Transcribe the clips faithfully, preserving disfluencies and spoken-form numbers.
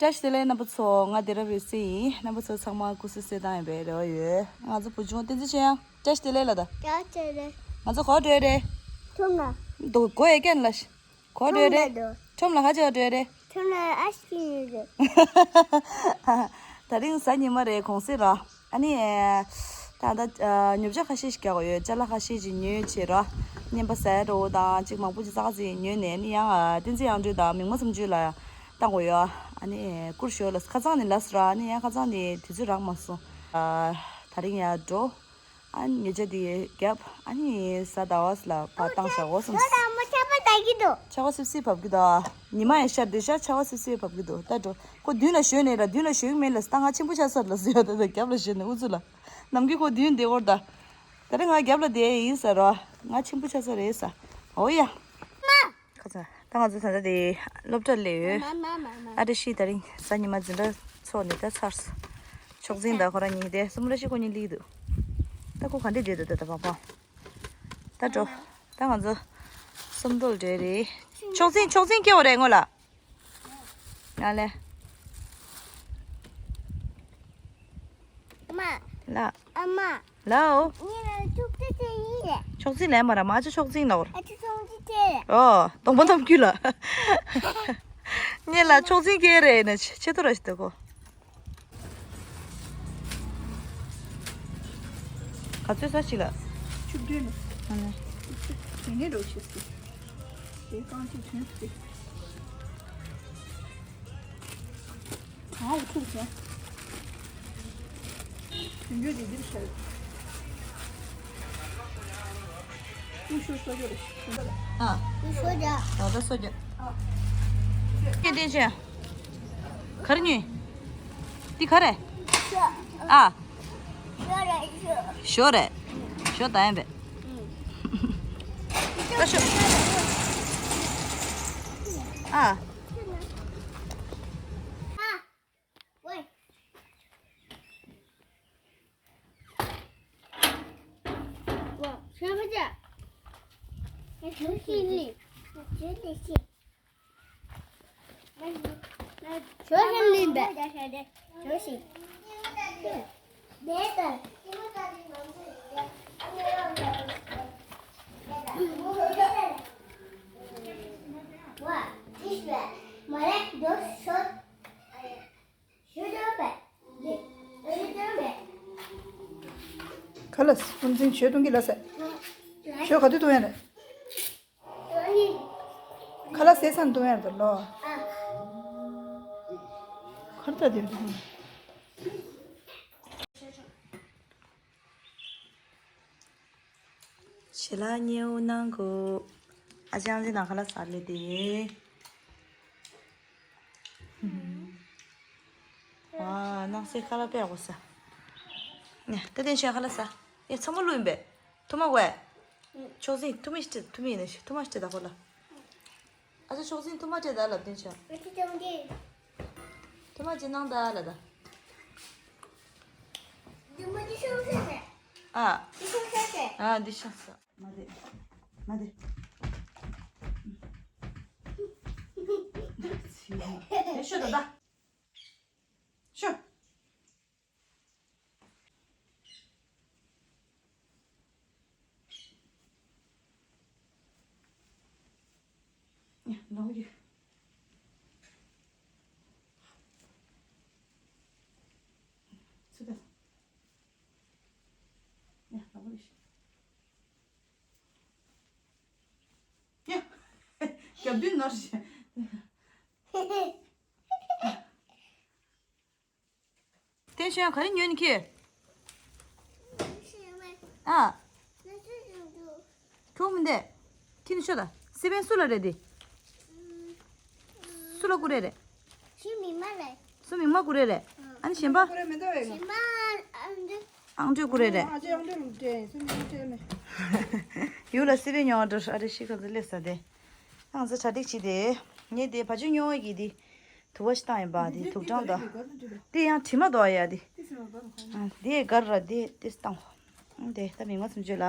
བཀྲ་ཤིས་བདེ་ལེགས་རྣམ་པ་ཚོ། ང་བདེ་རབ་ཡོད་སྲིད་ཡིན། རྣམ་པ་ཚོ་ཚང་མ་སྐུ་གཟུགས་གསལ་ཐང་ཡིན་པའི་རེ་བ་ཡོད། ང་ཚོ་བུ་ཆུང་བསྟན་འཛིན་ཆོས་དབྱངས། བཀྲ་ཤིས་བདེ་ལེགས་ལ་ད། བཀྲ་ཤིས་བདེ་ལེགས། ང་ཚོ་ག་པར་འགྲོ་ཡ་རེད། ཁྲོམ་ལ། འདུག་གོ་ཡ་ཀན་ལ། ག་པར་འགྲོ་ཡ་རེད། ཁྲོམ་ལ་འགྲོ། ཁྲོམ་ལ་ག་བྱེད་པར་འགྲོ་ཡ་རེད། ཁྲོམ་ལ་ཨ་ཤི་ཡོད་རེད། ད་རིང་གཟའ་ཉི་མ་རེད། གུང་སེང་ར། ཨ་ནི། ད་ལྟ་ཉོ་ཆ་ཁ་ཤས་ཤིག་རྒྱག་དགོས་ཡོད། ཅ་ལག་ཁ་ཤས་ཤིག་ཉོས་བྱས་ར། རྔན་པ་ཟ་ཡ་འདྲ་བོ་དང་ཅིག་མང་པོ་ཅིག་ཙག་ཙིག་ཉོས་ནས་ནི་ཡང་བསྟན་འཛིན་དབྱངས་སྒྲོན་དང་མིག་དམར་བསམ་སྤྱོད་ལ་བཏང་དགོས་ཡོད། ཨ་ནི་སྐུར་ཞོག་ལ་ཁ་སང་ནས་ལབ་སོང་ར། ཨ་ནི་ཡང་ཁ་སང་ནས་དུས་ཚོད་རག་མ་སོང་། ད་རིང་ཡར་འགྲོ། ཨ་ནི་ཉོ་ཆ་དེ་བརྒྱབ། ཨ་ནི་གཟའ་ཟླ་བ་ལ་ཕར་བཏང་བཞག་གོ་སོང་། ད་མོ་ཆར་པ་ལྡང་གི་འདུག་ཆར་པ་སིབ་སིབ་བབས་ཀྱི་འདུག་ཉི་མ་ཡང་ཤར་བསྡད་ཤག་ཆར་པ་སིབ་སིབ་བབས་ཀྱི་འདུག་ད་འགྲོ། ཁོ་མདུན་ལ་ཞོན་ནས་ར། མདུན་ལ་ཞོན་གྱི་མེད་ལབ་སོང་། ད་ང་ཆེན་པོ་ཆགས་ཚར་ལབ་སོང་ཡ། ད་ད་རྒྱབ་ལ་ཞོན་ནས་ཨུ་ཚུགས་ལ། ནམ་རྒྱུན་ཁོ་མདུན་བསྡད་ཀྱི་ཡོད་རེད་ད། ད་རེས་ང་རྒྱབ་ལ་བསྡད་ཡིན་ཟེར་རོ། ང་ཆེན་པོ་ཆགས་ཚར་རེད་ཟེར། འོ་ཡ། ཁ་ཚ། ད་ང་ཚོ་ད་ལྟ་དེ་སློབ་གྲྭར་སླེབས་ཡོད། མ་མ་མ་མ། ཨ་བཀྲ་ཤིས་དེ་རིང་གཟའ་ཉི་མ་འཛིན་གྲྭ་ཚོགས་ནས་ད་ཚར་སོང་། མཆོག་འཛིན་དང་ཁོ་རང་གཉིས་དེ་སུམ་ར་ཤི་ཁོ་གཉིས་སླེབས་འདུག་ད་ཁོ་ག་འདྲས་བསྡད་འདུག་ད་ད་བང་བང་། ད་འགྲོ། ད་ང་ཚོ་སུམ་མདོ་འགྲོ་རེད། མཆོག་འཛིན། མཆོག་འཛིན་སྐྱེ་བ་རེད་སྔོན་ལ། ང་ལས། མ། ལ། ཨ་མ། ལའོ། ངེད་ལ་ཆོག་ཚིག་དེ་ཡིན་རེད། མཆོག་འཛིན་ལས་མ་ར་མ་ཅི་མཆོག་འཛིན་ལོར། ཨ་ཅི་མཆོག་འཛིན་དེ་རེད། ཨོ། གདོང་པ་ནམ་རྒྱུད་ལ། ངེད་ལ་མཆོག་འཛིན་སྐྱེ་རེད་ནས་ཆེ་ཏོ་ར་ཞིག་ཏུ་གོ། ག་ཚོད་ས་ཞིག་ལ། བཅུ་བདུན་ལ། ཨ་ནི། དེ་ནས་རོ་ཆེ་སི། དེ་རྐང་གཅིག་ཐོན་སི། གང་འུ་ཐུག་ཟེར། དོན་གྱོད་དེ་འདིར་བཞག་ཡོད། ཀུ་ཤུ་སོ་སོ་རེད། ཨ། ཀུ་ཤུ་རེད། ད་ལྟ་སོ་རྒྱག་སྐད་བསྟན་ཆེ། ག་རེ་ཉོས། འདི་ག་རེ། ཨ། ཞོ་རེད། ཞོ་ད་ཡན་པས། ད་ཞོ། ཨ། ཁ་ལག་སུམ་འཛིན་ཞོ་བཏུང་གི་ལ་ཟེར། ཞོ་ག་དུས་བཏུང་ཡ་རེད། ཁ་ལག་ཟས་ཚང་བཏུང་ཡ་རེད་ལོ། ཁར་ལྟ་དེ་བཏུང་། ཞལ་ལག་ཉེའུ་གནང་གོ། ཨ་ཅང་ཅི་ནང་ཁ་ལག་ཟ་ལེ་དེ། ཨ། ནང་སེ་ཁ་ལག་དཔེ་ཡག་པོ་ཟ། ནས་ད་དེ་ཤ་ཁ་ལག་ཟ། ཡ་ཚང་མ་བླུགས་ཡིན་པས། ཐུ་མ་གོ་ཨེ། མཆོག་འཛིན་ཐུ་མི་ཤི་ཐུ་མི་ཡིན་ན་ཤི་ཐུ་མ་ཤི་ད་ཁོ་ལ། ཨ་ཅག་མཆོག་འཛིན་ཐུ་མ་སྤྲད་ད་ལབ་དོན་ཆ། ཐུ་མ་ཅི་གནང་ད་ལ་ད། ཨ། ཨ་འདི་ཤ་ཟ། མ་དེ། མ་དེ། དེ་ཤོད་ད་ད། ཤོད། ཡ། ལོག་ཡོད། ཚུར་ལྟ། ཡ། ལོག་ཡོད། ཡ། རྒྱབ་མདུན་ནོར་བཞིན། བསྟན་ཆོས་ག་རེ་ཉོས་ནི་ཁྱེད། ཨ། ཁྱོད་མི་འདེ། ཁྱེད་ནི་ཤོད་ད། སི་པན་སུ་ལ་རེད་དེ། སུ་ལ་བསྐུར་རེད་རེད། ཁྱེད་མི་མ་རེད། སུ་མི་མ་བསྐུར་རེད་རེད། ཨ་ནི་གཞན་པ། གཞན་པ་ཨ་འདི། ཨང་ཀྲོས་བསྐུར་རེད་རེད། ཨ་ཅེ་ཨང་ཀྲོས་རུ་ཏྲེ་སུ་མི་ཏྲེ་མེ། ཡུལ་ལ་སི་པན་ཉོ་བ་འགྲོ་ཨ་རེ་ཤི་ཁ་ཚ་སླེབས་ས་དེ། ཨང་ཚ་གྲ་སྒྲིག་བྱེད་དེ། ངས་དེ་བ་ཅུ་ཉོ་བ་གི་དེ། དུ་བ་ཞིག་བཏང་ཡིན་པ་དེ་དུག་སྦྲང་དང་། དེ་ཡང་དྲི་མ་དོ་ཡ་དེ། དེ་གར་ར་དེ་དེ་བཏང་། དེ་ད་མིག་མ་སུམ་ཅུ་ལ།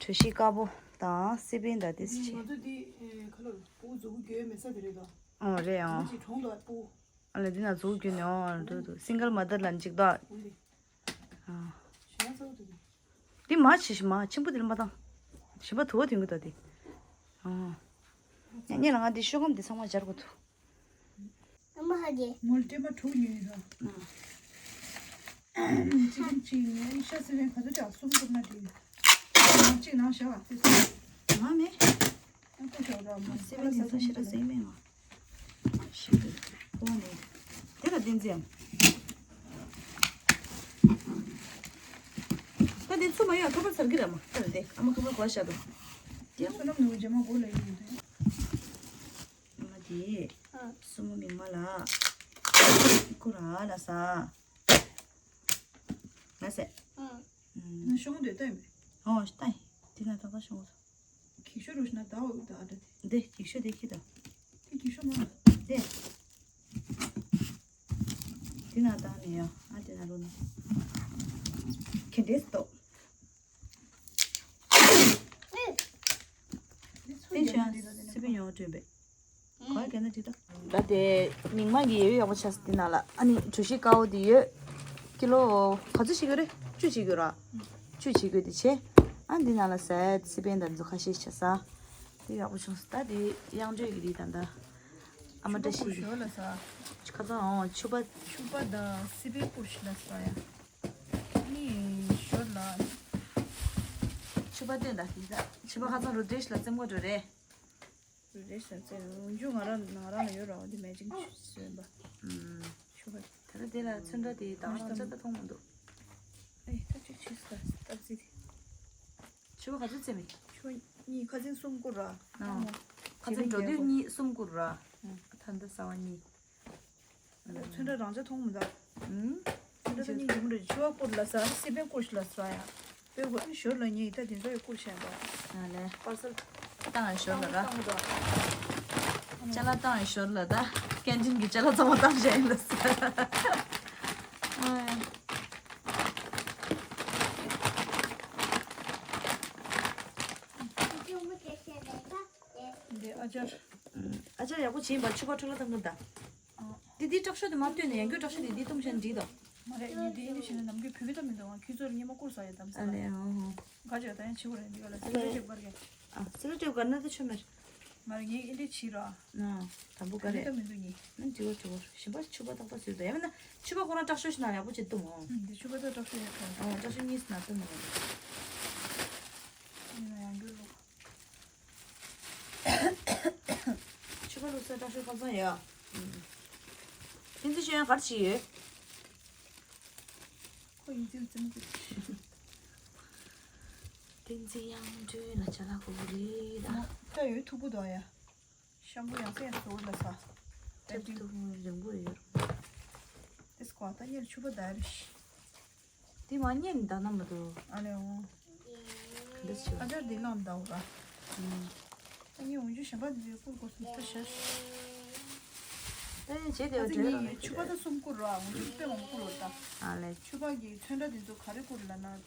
གྲོ་ཞིབ་དཀར་པོ་དང་སི་པན་དང་དེ་ཅི། ང་ཚོ་དེ་ཁ་ལོ་བུ་གཟུགས་པོ་འགྱོད་མེད་ས་དེ་རེད་དོ། ཨོ་རེད་ཨང་། ཅི་གྲོང་དུ་བུ། ཨ་ལ་འདི་ན་འཛུགས་རྒྱུ་ནས་འོང་འགྲོ་འདུག་སིང་གལ་མ་དར་ལ་འཇིགས་དོགས། འདི་མ་བྱེད་ཤི་མ་ཆེན་པོ་དེ་ལ་མ་བཏང་། ཞིམ་པ་དུ་བ་དུང་གི་ད་དེ། ཨ་ངས་ལ་ང་འདི་ཤོག་སྒམ་འདི་ཚང་མ་སྦྱར་དགོས་འདུག་ཨ་མ་ཧ་གེ། ངོལ་སྤྲད་པ་དྲུག་ཉོས་ཡོད་ད། ཅི་ཀིན་ཅིག་ངས་ཤ་སི་པན་ག་ཚོད་ཅག་གསུམ་བསྐུར་ན་འགྲིག་ཡོད། ང་གཅིག་ནང་བཞག་ཨ་ཏེ་སོང་། ང་མེད། ཨ་ཁུ་ཞོག་ར་མ་སི་པན་དེ་ཚོ་ཤི་ར་ཟིན་མེད་ང་། ཤི་གི་ཁོ་ནས། དེ་ལ་བསྟན་འཛིན་ཨམ། ད་དེ་ཚོ་མ་ཡོང་ཁ་པར་ཚར་གི་ར་མ་ད་དེ་ཨ་མ་ཁ་པར་གོ་ཤ་དོ། དེ་བསོད་ནམས་ནོར་བུ་རྗེས་མ་སྒོ་ལ་ཡོད་དེ། ཨ་མ་དེ། ཨ། སྲུ་མོ་མིག་དམར་ལ། ཀུ་ར་ལ་ས། ལ་སེ། ཨ། ཨ། ན་ཤོང་འདོད་ལྟ་ཡིན་པས། ཨོ་ལྟ་ཡིན། དེ་ན་ད་ལྟ་ཤོང་སོ། གིག་ཤོ་རུ་ཤི་ན་ད་འོ་ད་ཨ་ད་དེ། འདི་གིག་ཤོ་དེ་ཁྱི་ད། དེ་གིག་ཤོ་མ། དེ། དེ་ན་ད་ནི་ཡ་ཨ་དེ་ན་རུ་ན། ཁེ་འདྲེས་ཏོ། ཏེན་ཤན་སི་པན་ཡོང་བ་སྤྲོད་པས། ག་ག་ན་ཅི་ད། ད་དེ་མིག་དམར་གྱི་ཡོད་ཡོག་པོ་ཆགས་སི་ནང་ལ་ཨ་ནི་གྲོ་ཞིབ་དཀར་པོ་དེ་ཡོད། ཀི་ལོ་ག་ཚོད་ཞིག་ཡོད་རེད། བཅུ་ཞིག་ཡོད་ར། བཅུ་ཞིག་ཡོད་དེ་ཆེ། ཨ་འདི་ནང་ལ་ཟས་སི་པན་དང་ཚོ་ཁ་ཤས་ཆགས་ས། དེ་ཡག་པོ་བྱུང་སོང་ད་དེ་དབྱངས་སྒྲོལ་གྱི་རིགས་དང་ད། ཨ་མ་བཀྲ་ཤིས་ཀྱི། ཞོར་ལ་ས། ཁ་སང་འོ་ཕྱུ་པ། ཕྱུ་པ་དང་སི་པན་སྐོར་ཞིག་ལ་ས་ཡ། ནི་ཞོར་ལ། ཕྱུ་པ་སྟོན་ད་དེ་ད་ཕྱུ་པ་ཁ་སང་རུ་འདྲེ་ཞིག་ལ་རྩེད་མོ་འགྲོ་རེད། རེད་ཟེར་ཚེ་འུན་ཆུ་ང་རང་ང་རང་ལ་ཡོད་ར་བ་འདི་མེ་ཅིང་ཆུ་ཟོས་པ། ཨུམ། ཆུ་བ། ད་ལྟ་དེ་ལ་ཚོན་ཁྲ་དེ་དང་རང་ཅག་ད་མཐོང་མི་འདུག་ཨེ་ད་ཅིག་ཆིས་ད་སྟབས་ཚིག་ཆུ་བ་ག་ཚོད་བཙེམ་མེད། ཆུ་བ་གཉིས་ཁ་སང་གསུམ་བསྐུར་ར། ཨང་། ཁ་སང་འགྲོ་དུས་གཉིས་གསུམ་བསྐུར་ར། ཨང་། ད་ལྟ་ཟ་བ་གཉིས། ཚོན་ཁྲ་རང་ཅག་མཐོང་མི་འདུག་ཨུམ། ཚོན་ཁྲ་ད་གཉིས་ཡོང་རེད་ཆུ་བ་བསྐུར་ལ་ཟ་སི་པན་བསྐུར་ཞིག་ལ་ཟ་ཡ། པོའི་གོ་ཨ་ཞོར་ལ་ཉེ་ཡི་ད་དེ་ཚོ་ཡི་བསྐུར་བྱས་པ། ཨ་ལས། པར་སལ། བཏང་ཡ་ཞོར་ལ་ར། བཏང་མི་འདུག་ཅ་ལག་བཏང་ཡ་ཞོར་ལ་ད། ཀན་ཊིན་གྱི་ཅ་ལག་ཚང་མ་བཏང་བྱས་ཡིན་ལ་ཟེར། ཨོའི། འདི་ཨ་ཅར། ཨ་ཅར་ཡག་པོ་བྱིན་པ་ཕྱུ་པ་འཕྲོ་བརླག་བཏང་གི་ད། འདི་འདི་དྲག་ཤོས་དེ་མ་བཏོན་ནས་ཡང་སྐྱར་དྲག་ཤོས་དེ་འདི་བཏུམ་བྱས་ན་འགྲིག་དོ། མ་རེད་ངས་འདི་ཡིན་ཞེ་ན་ནམ་རྒྱུན་བུད་མེད་ད་མི་འདུག་ང་ཁྱོད་ཚོར་སྙེ་མ་བསྐུར་ས་ཡོད་དམ་ས་ཨ་ལས་ཨོ་ཧོ། ག་ཅོད་ད་ཡང་བྱེད་དགོས་རེད་འདི་ག་ལ་སི་ལེ་ཊེབ་བར་གས། ཨ་སི་ལེ་ཊེབ་བར་ན་ད་ཆོ་མེར། མ་རེད་ངས་ཨེ་འདྲས་བྱེད་ར། ན། དམ་བུ་ག་རེད། ད་མི་འདུག་ཉེ། ན་འགྲིག་བ་འགྲིག་བ་ཞིམ་པ་ཕྱུ་པ་ཏག་ཏག་ཟོས་ད་ཡང་མིན་ན་ཕྱུ་པ་ཁོ་རང་དྲག་ཤོས་ཤིག་ན་ཡག་པོ་བྱེད་བཏུམ་ཨོ། འདི་ཕྱུ་པ་ད་དྲག་ཤོས་ཡོད་ཁོ། ཨོ་དྲག་ཤོས་གཉིས་ན་བཏུམ་ཨོ། ཡིན་ན་ཡང་རྒྱུ་ལུག་ཕྱུ་པ་ལུག་ས་དྲག་ཤོས་ཁ་སང་ཡ། ཕན་ཚུན་ཤོད་ཡང་གར་བྱེད་ཡོད། ཁོ་ཡིན་ཚུལ་ཙམ་གྱིས། བསྟན་འཛིན་དབྱངས་སྒྲོན་ལ་ཅ་ལག་དགོས་ཀྱི་རེད་ད། ད་ཡོད་ཐུག་པོ་འདུག་ཡ། ཤམ་པུ་ཡང་སེ་ཡང་ཟོར་ལ་ས། ཐབས་ཐུག་པོ་རིང་པོ་ཡོད། དེ་སྐོར་ད་གཉེར་ཕྱུ་པ་ད་རེད། དེ་མ་གཉེར་ད་ན་མི་འདུག་ཨ་ལེ་འོང་། འདི་ཆུ། ཨ་ཅག་འདི་ལངས་ད་འོ་ར། ཨུམ། ད་ངས་འོན་ཆུ་གཞན་པ་འདི་ཚོའི་སྐོར་སྐོར་སུ་ད་ཤ། ད་ཡིན་བྱེད་དེ་ཨ་བྲོས་ལ་ངས་ཕྱུ་པ་ད་གསུམ་བསྐུར་ར་འོན་ཆུ་དཔེ་མང་པོ་བསྐུར་ར་ད། ཨ་ལས། ཕྱུ་པ་གི་ཚོན་ཁྲ་འདི་ཚོ་ག་རེ་བསྐུར་ལ་ན་ད།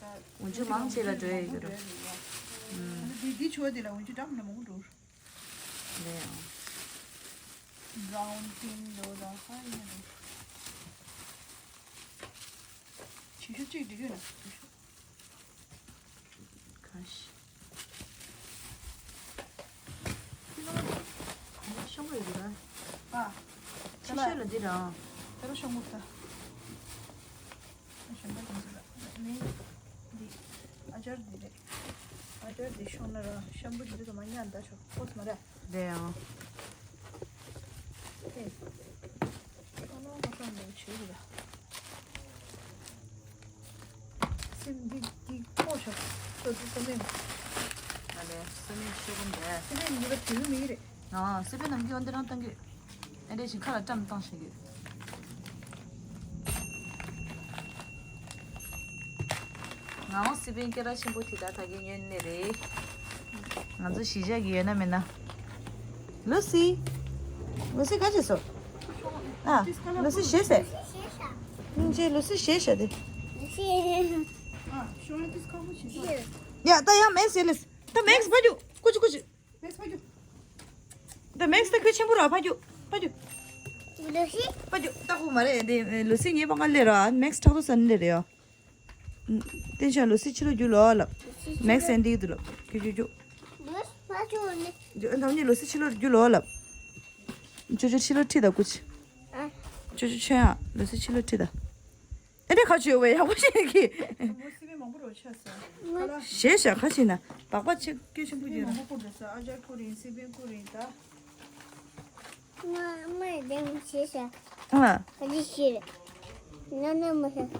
འོན་ཆུ་མང་ཆེ་ལ་བྲོས་ཡོད་ར། ཨུམ། ད་འདི་འདི་ཕྱུ་པ་འདི་ལ་འོན་ཆུ་འདྲ་མི་འདྲ་མང་པོ་འགྲོ། ལས་ཡང་། བྷ་རའུན་པིང་འདྲ་བོ་ད་ཧ་ཡིན་ན་རེད། ཆེ་ཤོས་གཅིག་འགྲིག་གི་ན། ཁ་ཤས། ཤོང་བའི་རེད་པ། ཨ། ཆེ་ཤོས་ལ་འདི་རང་། དེ་ལ་ཤོང་གི་ད། གཞན་པ་དེ་ཚོ་ལ་ནི་འདི་ཨ་ཅར་འདི་རེད། ཨ་ཅར་འདི་ཤོང་ན་ར་ཤམ་པུ་འདི་ཚོ་མ་ཉར་ད་ཆོག་ཁོ་ཚོ་མ་རེད། རེད་ཨང་། ཨེ། ཨ་ནོ་ཁོ་ཚོ་འདི་བྱེད་རེད་ད། སེམས་འདི་འདི་ཁོ་ཆོག་ཁོ་ཚོ་ས་མེད། ཨ་ལས་ས་མེད་ཤོག་གམ་རེད། སེམས་འདི་ལ་དུས་མི་རེད། ཨ་སེ་པན་ནམ་རྒྱུན་འོ་འདི་རང་བཏང་གི། ཨེ་འདྲས་ཞིག་ཁ་ལ་བཀྲམ་བཏང་ཞིག་གི། ང་འོ་སེ་པན་སྐད་གྲགས་ཆེན་པོ་དེ་དག་ད་གིན་ཉོས་ནི་རེད། ང་ཚོ་གཞིས་ཆགས་ཀྱི་ཡོད་ན་མེད་ན། ལུ་སི། ལུ་སི་ག་བྱེད་སོ། ཨ། ལུ་སི་ཞེས་ཟེར། སྙིང་རྗེ་ལུ་སི་ཞེས་བྱ་དེ། ཡ་ད་ཡང་མེག་སི་ལེ་སི། ད་མེག་སི་ཕ་རྒྱུ། ཀུ་ཅི་ཀུ་ཅི། མེག་སི་ཕ་རྒྱུ། ད་མེག་སི་ད་ཁོའི་ཆེན་པོ་ར་ཕ་རྒྱུ། ཕ་རྒྱུ། ལོ་སི། པ་རྒྱུ་ལྟ་ཁུག་མ་རེད་དེ། ལོ་སི་ངའི་པང་ཁ་ལེ་ར་མེག་སི་ཁྲག་ཐོག་ས་ནི་ལེ་རེད་ཡ། བསྟན་ཆ་ལོ་སི་ཕྱི་ལོ་རྒྱུ་ལོ་ལབ། མེག་སི་ཨེན་ཌི་དུ་ལབ་རྒྱུ་རྒྱུ་རྒྱུ། ལོ་སི་ཕ་ཆུ་ནི། རྒྱུ་ཨ་ནི་ལོ་སི་ཕྱི་ལོ་རྒྱུ་ལོ་ལབ། ཅོ་ཅོ་ཕྱི་ལོ་ཁྲིད་ད་ཀུ་ཅི། ཨ། ཅོ་ཅོ་ཆོས་ཡ་ལོ་སི་ཕྱི་ལོ་ཁྲིད་ད། ཨེ་འདྲ་ཁ་ཆུ་ཡོད་བས་ཡག་པོ་ཤེས་ཀི། མོ་སི་པན་མང་པོ་རོ་ཆ་ས། ཁ་ལ། ཞེས་ཤ་ཁ་ཆེ་ན་སྦག་སྦག་ཆེ་སྐད་ཆེན་པོ་སི་པན་རྒྱག་མང་པོ་བསྐུར་འདུག་ས། ཨ་ཅར་བསྐུར་ཡིན། སི་པན་བསྐུར་ཡིན་ད། ང་མ་དེ་མོ་ཞེས་ཤ། ཨ། ཁ་ཆེ་ཤེས་རེད། ང་ནི་མ་ཤ།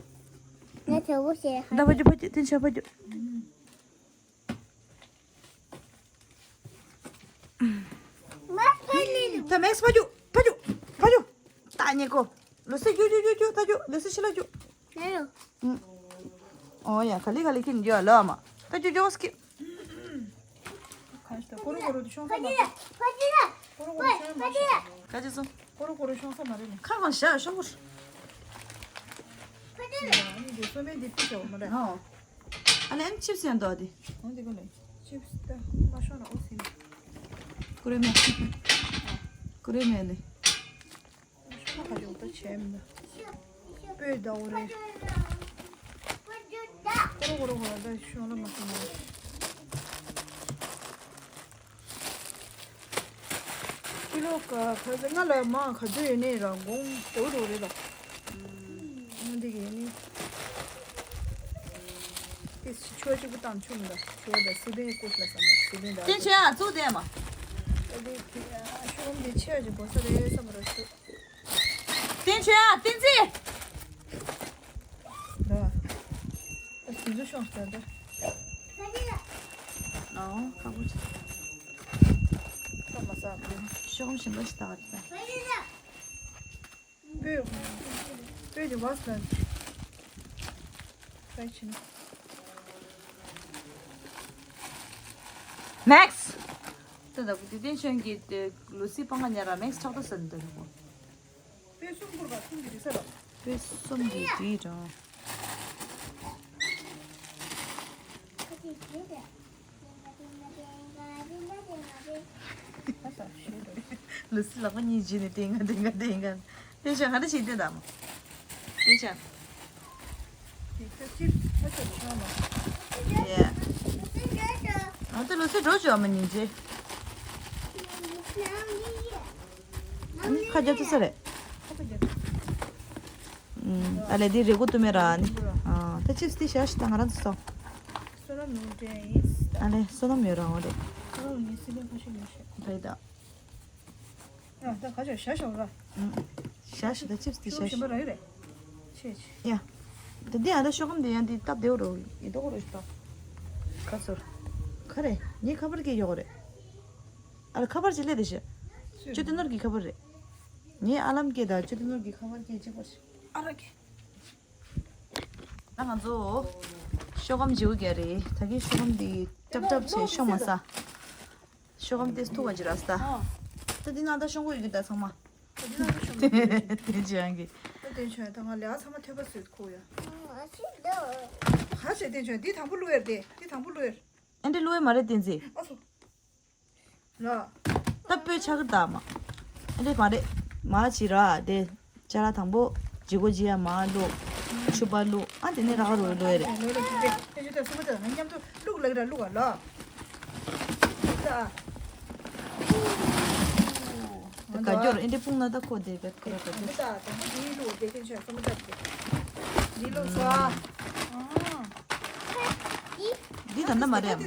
ང་དྲོ་པོ་ཤེས་ཧ། ད་ཕ་རྒྱུ་ཕ་རྒྱུ་བསྟན་ཆ་ཕ་རྒྱུ། ད་མེག་སི་ཕ་རྒྱུ་ཕ་རྒྱུ་ཕ་རྒྱུ། ད་ཉེ་ཀོ། ལོ་སི་རྒྱུ་རྒྱུ་རྒྱུ་རྒྱུ་ད་རྒྱུ་ལོ་སི་ཕྱི་ལ་རྒྱུ། ཨུམ། ཨོ་ཡ་ག་ལེ་ག་ལེ་ཁྱེར་འགྱོ་ལོ་ཨ་མ། ད་རྒྱུ་རྒྱུ་སྐྱི། ག་ཅི་ད་ཀོ་རོ་ཀོ་རོ་དུ་ཤོང་ས་མ་རེད། ཀོ་རོ་ཀོ་རོ་ཤོང་ས་མ་རེད། ག་ཅི་སོང་། ཀོ་རོ་ཀོ་རོ་ཤོང་ས་མ་རེད་ནི། ཁ་གང་བཞག་ཤོག་གུར། ཨ་ནི་འདི་སོ་མའི་འདི་ཏི་ཞོག་མ་རེད། ཨོ། ཨ་ལན་ཆིབས་ཡང་འདུག་དེ། འོ་འདི་ག་ལེ། ཆིབས་ད་མ་ཤོང་ན་ཨོ་སི། ཀུ་རེ་མེ། ཀུ་རེ་མེ་ལེ། ཤོང་ཁ་ཡོང་ད་བྱས་མི་འདུག་སྤོས་ཟླ་བོ་རེད། ཀོ་རོ་ཀོ་རོ་ཀོ་རོ་ད་ཤོང་ལ་མ་ཤོང་ན། ཀི་ལོ་ག་ག་ཚོད་ང་ལ་མང་ག་ཚོད་ཡོད་ནི་ར་དགོང་དེ་འུ་རོ་རེད་ལ། ཨ་འདི་གི་ཡོད་ནི། དེ་ཆུ་བ་གཅིག་པུ་བཏང་ཆོག་མི་འདུག་ཆུ་བ་དང་སི་པན་བསྐུར་ལ་བསམ་པ་སི་པན་དང་། བསྟན་ཆོས་ཨ་གཙུག་བསྡད་མ། ཨ་འདི་གི་ཨ་ཤོག་འདི་ཆེ་བ་ཅིག་བོ་ས་རེད་བསམ་པ་ར་ཤོག་བསྟན་ཆོས་ཨ་བསྟན་འཛིན། ལ། ད་དུས་ཚོད་ཤོང་ཟེར་ད། ཨོ་ཁ་བོ་ཅི། ཁ་མ་ཟ་བ། ཤོག་གམ་ཞིམ་པོ་ཞིག་ལྟ་བ་དེ། སྤོས། སྤོས་ཀྱི་ཝ་སི་ལ། ཧྥ་རའི་བྱས་ན། མེག་སི། ད་ལྟ་བུ་དེ་བསྟན་ཆོས་ཀྱི་ལོ་སི་པང་ཁ་ཉར་ར་མེག་སི་ཁྲག་ཐོག་ཟ་ནི་འདོད་ནོ། དཔེ་གསུམ་བསྐུར་བ་གསུམ་གྱི་རིགས་ལ། དཔེ་གསུམ་གྱི་རིགས་རང་། ལུ་སི་ལག་པ་གཉིས་བྱས་ནས་ཏིང་ང་ཏིང་ང་ཏིང་ང་། དེ་བྱས་ང་འདྲ་ཞིག་ལྟོས་དང་། དེ་བྱས། ཡ། ཨ་ད་ལུ་སི་འགྲོ་བྱོས་ཨ་མ་ཉིན་རྗེ། ཨ་ནི་ཁ་རྒྱབ་ཐུབ་ས་རེད། ཨ་ལས་འདི་རེ་སྒུག་ཏུ་མེད་ར་ནི། ཨ་ད་ཅིབ་སི་དེ་བཞག་ཤི་ད་ང་རང་ཚོ་སོང་། བསོད་ནམས་ཡོང་དྲན་ཡིན། ཨ་ལས་བསོད་ནམས་ཡོད་རང་བ་རེད། ཁ་རོག་ངའི་སི་པན་ཁ་ཤས་ཉོས་ཤག་རེད་ད། ཨ་ད་ཁ་ཤས་བཞག་ཤོག་ར། བཞག་ཤི་ད་ཅིབ་སི་དེ་བཞག་ཤི། ཤོག་གཞན་པ་རག་གི་རེད། ཆེ་ཆེ། ཡ། ད་འདི་ཨ་ད་ཤོག་སྒམ་འདི་ཡང་འདི་སྟབས་བདེ་བོ་རོ་ཡིན་དོ་གོ་རོ་ཤི་ད། ཁ་ཚོར། ཁ་རེད་ངའི་ཁ་པར་སྐད་ཡོད་གོ་རེད། ཨ་ལ་ཁ་པར་ཅིག་སླེབས་དེ་ཤི། ཅོ་ཏི་ནོར་གྱི་ཁ་པར་རེད། ངའི་ཨ་ལམ་སྐད་དང་ཅོ་ཏི་ནོར་གྱི་ཁ་པར་སྐད་གཅིག་པར་ཤི། ཨ་ར་གི། ད་ང་ཚོ་ཤོག་སྒམ་བརྗེ་པོ་རྒྱག་རེད། ད་གིན་ཤོག་སྒམ་འདི་ཀྲབ་ཀྲབ་བྱས་ཤོག་མ་ཟ། ཤོག་སྒམ་དེ་ཐུག་པ་ཅིག་རག་སོང་ད། ཨ། ད་འདི་ནང་ད་ཤོག་གུ་ཡོད་ཀྱི་ད་ཚང་མ། ད་འདི་ནང་ད་ཤོག་གུ་ཡོད་ཀྱི། དེ་ཅི་ཡང་གི། ད་བསྟན་ཆོས་ད་ང་ལས་ཨ་ཚང་མ་ཐོས་པ་སུས་ཁུག་ཡ། ཧ་ཅེ་བསྟན་ཆོས་འདི་དང་པོ་བླུགས་ཡར་དེ་འདི་དང་པོ་བླུགས་ཡར། ཨེ་འདྲ་བླུགས་ཡ་མ་རེད་བསྟན་འཛིན། ཨ་སོ། ལ། ད་སྤོས་ཆག་གི་ད་མ། ཨེ་འདྲ་མ་རེད། མ་ཅི་ར་དེ། ཅ་ལག་དང་པོ། ལྗིད་ཁོག་ལྗིད་ཡ་མ་བླུགས། ཕྱུ་པ་བླུགས། ཨ་དེ་ནས་རག་རུ་བླུགས་ཡ་རེད། ལོ་ལོ་ཅི་རེད། ཨེ་ཅི་ད་སུ་མ་ད་ང་མཉམ་དུ་བླུགས་ལ་གི་ར་བླུགས་ཨ་ལ། ད། དེ་ག་སྐྱོར་ཨེ་འདྲ་སྤུངས་ན་ད་ཁོ་དེ་བེད་ཁོ་ར་བེད། ད་དང་པོ་དེ་བླུགས་དེ་ཁྱེད་ཆོས་སུ་མ་ད་དེ། འདི་བླུགས་སོ། ཨ། འདི་ད་ན་མ་རེད།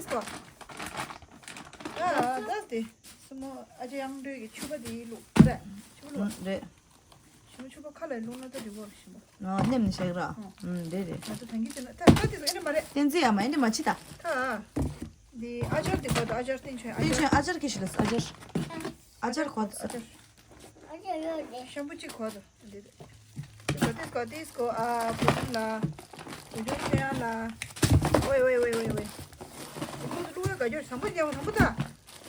ཨ་ད་དེ་སུ་མོ་ཨ་ཅེ་ཡང་འདྲེ་གི་ཕྱུ་པ་དེ་བླུགས་རེད། ཕྱུ་པ་བླུགས། རེད། ཕྱུ་པ་ཕྱུ་པ་ཁ་ལ་བླུགས་ན་ད་འགྲིག་གོ་རེད་ཤི་མོ། ཨ་ནེམ་ནི་ཤེག་ར། ཨ་རེད་རེད། ང་ཚོ་ཐང་གི་ཅི་ན་ད་ད་དེ་ཚོ་ཨེ་འདྲ་མ་རེད། བསྟན་འཛིན་ཡ་མ་ཨེ་འདྲ་མ་ཅི་ད། ད། འདི་ཨ་ཅར་དེ་གོ་ད་ཨ་ཅར་བསྟན་ཆོས་ཨ་བསྟན་ཅར། ཆོས་ཨ་ཅར་གི་ཤི་ལ་ཨ་ཅར། ཨ་ཅར་གོ་ད་ཨ་ཅར། ཤམ་བུ་གཅིག་གོ་ད། འདི་ཏིས་ཀོ་ཏིས་ཀོ་ཏིས་ཀོ་ཨ་བུ་ཆུང་ལ། བུ་ཆུང་ཆོས་ཡང་ལ། ཝེ་ཝེ་ཝེ་ཝེ་ཝེ། བུ་ཆུང་ལུ་ཡ་ག་ཅོར་བཟང་པོ་རྒྱབ་བཟང་པོ་ད།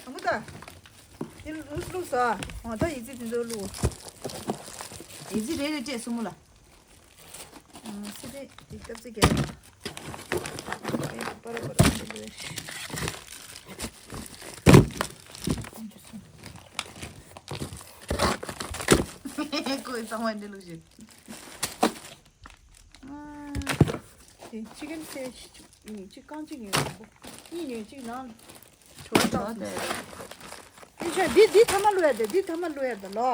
བཟང་པོ་ད། དེ་ལུག་ལུག་ས། ཨ་ད་ཡི་ཙི་དེ་ཚོ་ལུག་ཡི་ཙི་རེ་རེ་སྤྲད་སུ་མོ་ལ། ཨ་སི་རེ་དེ་སྐབས་ཙི་རྒྱབ། པར་པར་པར་པར། གཙང་མ་འདི་ལུགས་ཞིག་དེ་ཅི་ཀན་སེ་གཅིག་རྐང་གཅིག་ཉོས་དང་པོ། གཉིས་ཉོས་གཅིག་ནང་བྲོ་བ་བཏང་སོང་། ཨེ་ཤ་འདི་འདི་ཐ་མ་བླུག་ཡ་དེ་འདི་ཐ་མ་བླུག་ཡ་དེ་ལོ།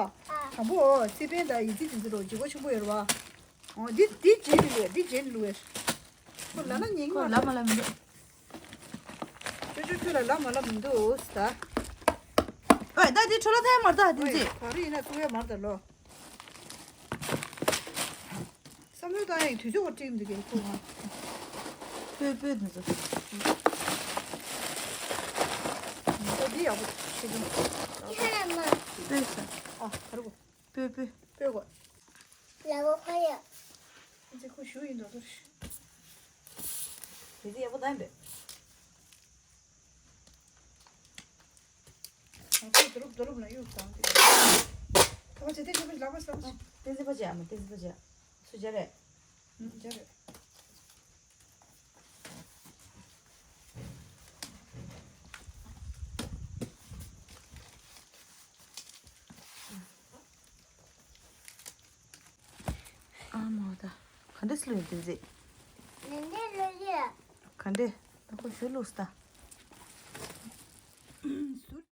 དང་པོ་སི་པན་དང་ཡི་ཙི་དེ་ཚོ་རོ་ལྗིད་པོ་ཆེན་པོ་ཡོད་རེད་བ། འོ་འདི་འདི་རྗེས་ནས་བླུག་ཡ་འདི་རྗེས་ནས་བླུག་ཡ། ཁོ་ལ་ལ་ཉིང་ཁོ་མ་ལ་མ་ལ་མི་འདུག་ཅོ་ཅོ་ཁྱོད་ལ་ལ་མ་ལ་མི་འདུག་ད། ཨོ་ད་འདི་འཕྲོ་ལ་ཐལ་མར་ད་འདི་ཨོ་ཅི། ག་རེ་ཡིན་ན་བཙུགས་ཡ་མར་ད་ལོ། བསམ་བློ་བཏང་ཡག་དུས་ཚོད་བ་སྤྲད་འདུག་གས་ཁོ་ང་། སྤོས་སྤོས་འདི་ཚོ། ད་འདི་ཡག་པོ་ཤེས་ཀྱང་། སྤོས་ས། ཨ་ག་རེ་གོ། སྤོས་སྤོས། སྤོས་གོ། ལ་གོ་ཁ་ཡ། ཨ་ཙི་ཁོ་ཞུ་ཡིན་འགྲོ་ཚོར། དེ་ཚོ་ཡག་པོ་བཏང་པས། ང་ཚོ་རྡོ་རུབ་རྡོ་རུབ་ལ་གཡུག་བཏང་སྟེ། ཁ་བ་བྱེད་དེ་ཁ་བ་ལག་པ་ལག་པ། བསྟན་འཛིན་པ་བྱེད་ཨ་མ་བསྟན་འཛིན་པ་བྱེད། སུ་བྱེད་རེད། ཨུ་བྱེད་རེད། ཨ་མ་ད། ག་འདྲས་ལུས་བསྟན་འཛིན། ནན་ཏན་ལོས་ཡ། ག་འདྲས། ད་ཁོ་ཞུ་ལུགས་ད། ཟུར།